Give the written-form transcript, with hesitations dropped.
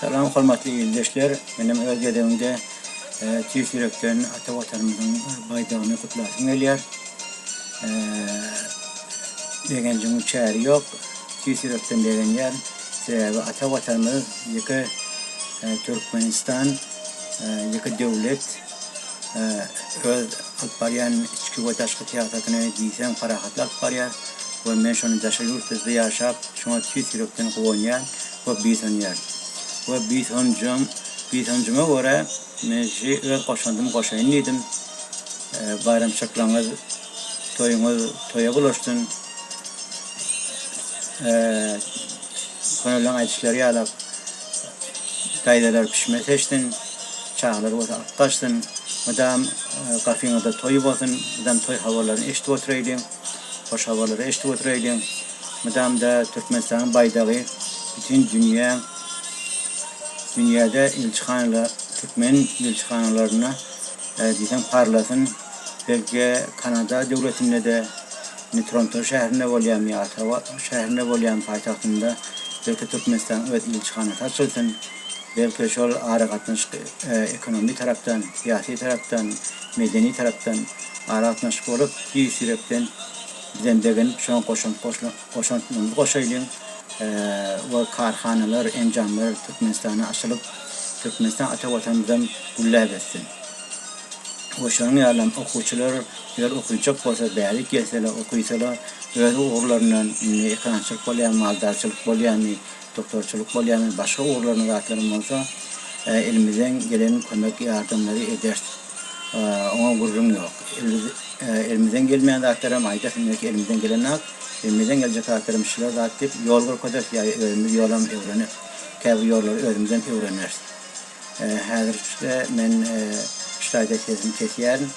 Salam hormatly ildeşler! Menem öz gezegimde tüýs ýürekden ata Watanymyzyň baýdagyny gutlasym gelýär. Begenjiň çägi ýok. Tüýs ýürekden begenýän. Sebäbi ata Watanymyz ýeke Türkmenistan ýeke döwlet öz alyp barýan içki we daşky syýasatyny diýseň parahatly alyp barýar we men şony daşary ýurtda ýaşap şoňa tüýs ýürekden guwanýan we buýsanýan. We buýsanjym buýsanjyma görä men şi öz goşandymy goşaýyn diýdim. Baýramçylyklaryňyz toýuňyz toýa bulaşsyn. Köneleň aýdyşlary ýalak daýzalar pişme seçsin, çagalar bolsa at gaçsyn. Mydam gapyňyzda toý bolsun, mydam toý habarlaryny eşidip oturaýlyň, hoş habarlary eşidip oturaýlyň. Mydam-da Türkmenistanyň baýdagy bütin dünýä dünýäde ilçihanalar türkmen ilçihanalarynda diýseň parlasyn. Belki Kanada döwletinde-de indi Toronto şäherinde bolýarmy ýa Ottawa şäherinde bolýarmy paýtagtynda belki Türkmenistanyň öz ilçihanasy açylsyn. Belki şol aragatnaşyk ekonomi tarapdan, syýasy tarapdan, medeni tarapdan aragatnaşyk bolup tüýs ýürekden bizem begenip şoňa goşant goşantymyzy goşaýlyň we karhanalar, enjamlar Türkmenistana açylyp Türkmenistan ata watanymyzam gülläp össün. We şonuň ýalam okuwçylar eger okyjak bolsa bärik gelseler okysalar öz ugurlaryndan indi ekerançylyk bolýarmy maldarçylyk bolýarmy doktorçylyk bolýarmy başga ugurlarynda zatlaram bolsa elimizden gelen kömek ýardamlary ederis oňa gürrüň ýok elimizden gelmeýän zatlaram aýdarys belki elimizden gelen zat elimizden geljek zatlaram şular zat diýip ýol görkezeris ýa özümiz ýolam öwrenip käbir ýollary özümizem öwreneris. Häzirlikçe men şu taýda sesimi kesýärin.